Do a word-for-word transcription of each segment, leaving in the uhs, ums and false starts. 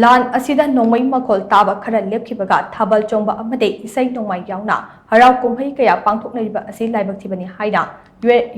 ꯂꯥꯟ ꯑꯁꯤꯗ ꯅꯣꯡꯃꯩ ꯃꯈꯣꯜ ꯇꯥꯕ ꯈꯔ ꯂꯦꯞꯈꯤꯕꯒ ꯊꯥꯕꯜ ꯆꯣꯡꯕ ꯑꯃꯗꯤ ꯏꯁꯩ ꯅꯣꯡꯃꯥꯏ ꯌꯥꯎꯅ ꯍꯔꯥꯎ ꯀꯨꯝꯍꯩ ꯀꯌꯥ ꯄꯥꯡꯊꯣꯛꯅꯔꯤꯕ ꯑꯁꯤ ꯂꯥꯏꯕꯛ ꯊꯤꯕꯅꯤ ꯍꯥꯏꯅ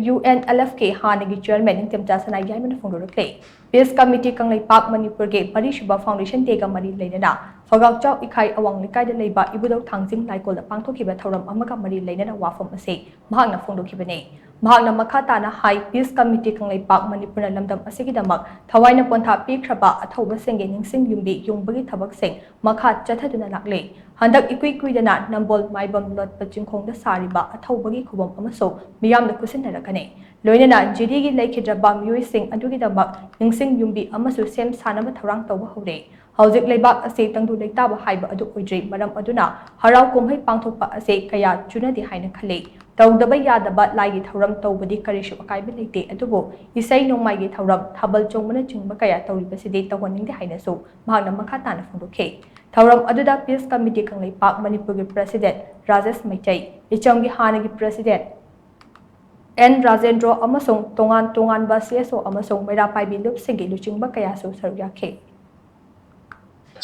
ꯌꯨ ꯑꯦꯟ ꯑꯦꯜ ꯑꯦꯐ ꯀꯦ ꯍꯥꯟꯅꯒꯤ ꯆꯤꯌꯔꯃꯦꯟ ꯅꯤꯡꯊꯦꯝꯆꯥ ꯁꯅꯥ ꯌꯥꯏꯃꯅ ꯐꯣꯡꯗꯣꯔꯛꯂꯤ꯫ ꯄꯤꯁ ꯀꯃꯤꯇꯤ ꯀꯪꯂꯩꯄꯥꯛ ꯃꯅꯤꯄꯨꯔꯒꯤ ꯃꯔꯤꯁꯨꯕ ꯐꯥꯎꯟꯗꯦꯁꯟ ꯗꯦꯒ ꯃꯔꯤ ꯂꯩꯅꯅ ꯐꯒꯥꯛꯆꯥꯎ ꯏꯈꯥꯏ ꯑꯋꯥꯡ ꯂꯩꯀꯥꯏꯗ ꯂꯩꯕ ꯏꯕꯨꯙꯧ ꯊꯥꯡꯖꯤꯡ ꯂꯥꯏꯀꯣꯜꯗ ꯄꯥꯡꯊꯣꯛꯈꯤꯕ ꯊꯧꯔꯝ ꯑꯃꯒ ꯃꯔꯤ ꯂꯩꯅꯅ ꯋꯥꯐꯝ ꯑꯁꯤ ꯃꯍꯥꯛꯅ ꯐꯣꯡꯗꯣꯛꯈꯤꯕꯅꯤ꯫ ꯃꯍꯥꯛꯅ ꯃꯈꯥ ꯇꯥꯅ ꯍꯥꯏ, ꯄꯤꯁ ꯀꯃꯤꯇꯤ ꯀꯪꯂꯩꯄꯥꯛ ꯃꯅꯤꯄꯨꯔꯅ ꯂꯝꯗꯝ ꯑꯁꯤꯒꯤꯗꯃꯛ ꯊꯋꯥꯏꯅ ꯄꯣꯟꯊꯥ ꯄꯤꯈ꯭ꯔꯕ ꯑꯊꯧꯕꯁꯤꯡꯒꯤ ꯅꯤꯡꯁꯤꯡ ꯌꯨꯝꯕꯤ ꯌꯨꯡꯕꯒꯤ ꯊꯕꯛꯁꯤꯡ ꯃꯈꯥ ꯆꯠꯊꯗꯨꯅ ꯂꯥꯛꯂꯤ꯫ ꯍꯟꯗꯛ ꯏꯀꯨꯏ ꯀꯨꯏꯗꯅ ꯅꯝꯕꯣꯜ ꯃꯥꯏꯕꯝ ꯂꯣꯠꯄ ꯆꯤꯡꯈꯣꯡꯗ ꯁꯥꯔꯤꯕ ꯑꯊꯧꯕꯒꯤ ꯈꯨꯕꯝ ꯑꯃꯁꯨ ꯃꯤꯌꯥꯝꯅ ꯈꯨꯠꯁꯤꯟꯅꯔꯛꯀꯅꯤ꯫ ꯂꯣꯏꯅꯅ ꯖꯤꯔꯤꯒꯤ ꯂꯩꯈꯤꯗ꯭ꯔꯕ ꯃꯤꯑꯣꯏꯁꯤꯡ ꯑꯗꯨꯒꯤꯗꯃꯛ ꯅꯤꯡꯁꯤꯡ ꯌꯨꯝꯕꯤ ꯑꯃꯁꯨ ꯁꯦꯝ ꯁꯥꯅꯕ ꯊꯧꯔꯥꯡ ꯇꯧꯕ ꯍꯧꯔꯦ꯫ ꯍꯧꯖꯤꯛ ꯂꯩꯕꯥꯛ ꯑꯁꯤ ꯇꯪꯗꯨ ꯂꯩꯇꯥꯕ ꯍꯥꯏꯕ ꯑꯗꯨ ꯑꯣꯏꯗ꯭ꯔꯤ꯫ ꯃꯔꯝ ꯑꯗꯨꯅ ꯍꯔꯥꯎ ꯀꯨꯝꯍꯩ ꯄꯥꯡꯊꯣꯛꯄ ꯑꯁꯤ ꯀꯌꯥ ꯆꯨꯅꯗꯦ ꯍꯥꯏꯅ ꯈꯜꯂꯤ꯫ ꯇꯧꯗꯕ ꯌꯥꯗꯕ ꯂꯥꯏꯒꯤ ꯊꯧꯔꯝ ꯇꯧꯕꯗꯤ ꯀꯔꯤꯁꯨ ꯑꯀꯥꯏꯕ ꯂꯩꯇꯦ, ꯑꯗꯨꯕꯨ ꯏꯁꯩ ꯅꯣꯡꯃꯥꯏꯒꯤ ꯊꯧꯔꯝ, ꯊꯥꯕꯜ ꯆꯣꯡꯕꯅꯆꯤꯡꯕ ꯀꯌꯥ ꯇꯧꯔꯤꯕꯁꯤꯗꯤ ꯇꯧꯍꯟꯅꯤꯡꯗꯦ ꯍꯥꯏꯅꯁꯨ ꯃꯍꯥꯛꯅ ꯃꯈꯥ ꯇꯥꯅ ꯐꯣꯡꯗꯣꯛꯈꯤ꯫ ꯊꯧꯔꯝ ꯑꯗꯨꯗ ꯄꯤꯁ ꯀꯃꯤꯇꯤ ꯀꯪꯂꯩꯄꯥꯛ ꯃꯅꯤꯄꯨꯔꯒꯤ ꯄ꯭ꯔꯁꯤꯗꯦꯟꯠ ꯔꯥꯖꯦꯁ ꯃꯩꯇꯩ, ꯏꯆꯝꯒꯤ ꯍꯥꯟꯅꯒꯤ ꯄ꯭ꯔꯁꯤꯗꯦꯟꯠ ꯑꯦꯟ ꯔꯥꯖꯦꯟꯗ꯭ꯔꯣ ꯑꯃꯁꯨꯡ ꯇꯣꯉꯥꯟ ꯇꯣꯉꯥꯟꯕ ꯁꯤ ꯑꯦꯁ ꯑꯣ ꯑꯃꯁꯨꯡ ꯃꯩꯔꯥ ꯄꯥꯏꯕꯤ ꯂꯨꯞꯁꯤꯡꯒꯤ ꯂꯨꯆꯤꯡꯕ ꯀꯌꯥꯁꯨ ꯁꯔꯨꯛ ꯌꯥꯈꯤ꯫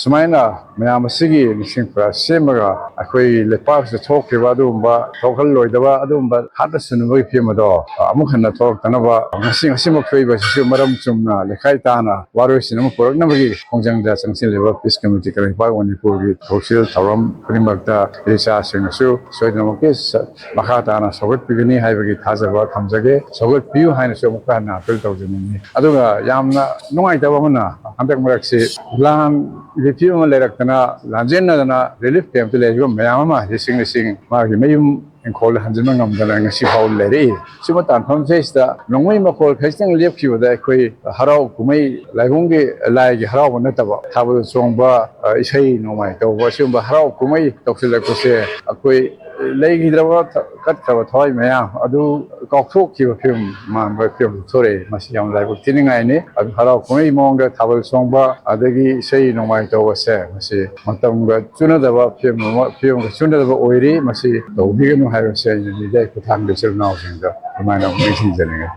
ꯁꯨꯃꯥꯏꯅ ꯃꯌꯥꯝ ꯑꯁꯤꯒꯤ ꯅꯤꯡꯁꯤꯡ ꯈꯨꯔꯥ ꯁꯦꯝꯃꯒ ꯑꯩꯈꯣꯏ ꯂꯩꯄꯥꯛꯁꯤꯗ ꯊꯣꯛꯈꯤꯕ ꯑꯗꯨꯒꯨꯝꯕ ꯊꯣꯛꯍꯜꯂꯣꯏꯗꯕ ꯑꯗꯨꯒꯨꯝꯕ ꯍꯥꯠꯅ ꯁꯨꯅꯕꯒꯤ ꯐꯤꯕꯝ ꯑꯗꯣ ꯑꯃꯨꯛ ꯍꯟꯅ ꯊꯣꯛꯂꯛꯇꯅꯕ ꯉꯁꯤ, ꯉꯁꯤꯃꯛ ꯊꯣꯛꯏꯕ ꯑꯁꯤꯁꯨ ꯃꯔꯝ ꯆꯨꯝꯅ ꯂꯩꯈꯥꯏ ꯇꯥꯅ ꯋꯥꯔꯣꯏꯁꯤꯟ ꯑꯃ ꯄꯨꯔꯛꯅꯕꯒꯤ ꯈꯣꯡꯖꯪꯗ ꯆꯪꯁꯤꯜꯂꯤꯕ ꯄꯤꯁ ꯀꯃꯤꯇꯤ ꯀꯪꯂꯩꯄꯥꯛ ꯃꯅꯤꯄꯨꯔꯒꯤ ꯊꯧꯁꯤꯜ ꯊꯧꯔꯝ ꯈꯨꯗꯤꯡꯃꯛꯇ ꯏꯆꯥꯁꯤꯡꯅꯁꯨ ꯁꯣꯏꯗꯅꯃꯛꯀꯤ ꯁ-, ꯃꯈꯥ ꯇꯥꯅ ꯁꯧꯒꯠꯄꯤꯒꯅꯤ ꯍꯥꯏꯕꯒꯤ ꯊꯥꯖꯕ ꯊꯝꯖꯒꯦ꯫ ꯁꯧꯒꯠꯄꯤꯌꯨ ꯍꯥꯏꯅꯁꯨ ꯑꯃꯨꯛꯀ ꯍꯟꯅ ꯑꯥꯄꯤꯜ ꯇꯧꯖꯅꯤꯡꯉꯤ꯫ ꯑꯗꯨꯒ ꯌꯥꯝꯅ ꯅꯨꯡꯉꯥꯏꯇꯕ ꯑꯃꯅ, ꯍꯟꯗꯛ ꯃꯔꯛꯁꯤ ꯂꯥꯟꯒꯤ ꯐꯤꯕꯝ ꯑꯃ ꯂꯩꯔꯛꯇꯅ, ꯂꯥꯟꯖꯦꯟꯅꯗꯅ ꯔꯤꯂꯤꯐ ꯀꯦꯝꯞꯇ ꯂꯩꯔꯤꯕ ꯃꯌꯥꯝ ꯑꯃ ꯂꯤꯁꯤꯡ ꯂꯤꯁꯤꯡ ꯃꯥꯒꯤ ꯃꯌꯨꯝ ꯏꯪꯈꯣꯜꯗ ꯍꯟꯖꯤꯟꯕ ꯉꯝꯗꯅ ꯉꯁꯤ ꯐꯥꯎ ꯂꯩꯔꯛꯏ꯫ ꯁꯤꯒꯨꯝꯕ ꯇꯥꯟꯐꯝꯁꯤꯗꯩꯁꯤꯗ ꯅꯣꯡꯃꯩ ꯃꯈꯣꯜ ꯈꯖꯤꯛꯇꯪ ꯂꯦꯞꯈꯤꯕꯗ ꯑꯩꯈꯣꯏ ꯍꯔꯥꯎ ꯀꯨꯝꯍꯩ, ꯂꯥꯏꯕꯨꯡꯒꯤ, ꯂꯥꯏꯒꯤ ꯍꯔꯥꯎꯕ ꯅꯠꯇꯕ, ꯊꯥꯕꯜ ꯆꯣꯡꯕ, ꯑ, ꯏꯁꯩ ꯅꯣꯡꯃꯥꯏ ꯇꯧꯕ, ꯑꯁꯤꯒꯨꯝꯕ ꯍꯔꯥꯎ ꯀꯨꯝꯍꯩ ꯇꯧꯁꯤꯜꯂꯛꯄꯁꯦ ꯑꯩꯈꯣꯏ ꯂꯩꯈꯤꯗ꯭ꯔꯕ ꯊ-, ꯀꯠꯈ꯭ꯔꯕ ꯊꯋꯥꯏ ꯃꯌꯥꯝ ꯑꯗꯨ ꯀꯥꯎꯊꯣꯛꯈꯤꯕ ꯐꯤꯕꯝ ꯃꯥꯟꯕ ꯐꯤꯕꯝ ꯊꯣꯔꯛꯏ꯫ ꯃꯁꯤ ꯌꯥꯝ ꯂꯥꯏꯕꯛ ꯊꯤꯅꯤꯡꯉꯥꯏꯅꯤ꯫ ꯑꯗꯨ ꯍꯔꯥꯎ ꯀꯨꯝꯍꯩ ꯃꯑꯣꯡꯗ ꯊꯥꯕꯜ ꯆꯣꯡꯕ ꯑꯗꯒꯤ ꯏꯁꯩ ꯅꯣꯡꯃꯥꯏ ꯇꯧꯕꯁꯦ, ꯃꯁꯤ ꯃꯇꯝꯒ ꯆꯨꯅꯗꯕ ꯐꯤꯕꯝ ꯑꯃ, ꯐꯤꯕꯝꯒ ꯆꯨꯅꯗꯕ ꯑꯣꯏꯔꯤ꯫ ꯃꯁꯤ ꯇꯧꯕꯤꯒꯅꯨ ꯍꯥꯏꯕꯁꯦ ꯑꯩꯅ ꯃꯤꯗꯤꯌꯥꯒꯤ ꯈꯨꯠꯊꯥꯡꯗ ꯏꯆꯤꯜ ꯏꯅꯥꯎꯁꯤꯡꯗ ꯑꯗꯨꯃꯥꯏꯅ ꯑꯃꯨꯛ ꯅꯤꯡꯁꯤꯡꯖꯅꯤꯡꯉꯤ꯫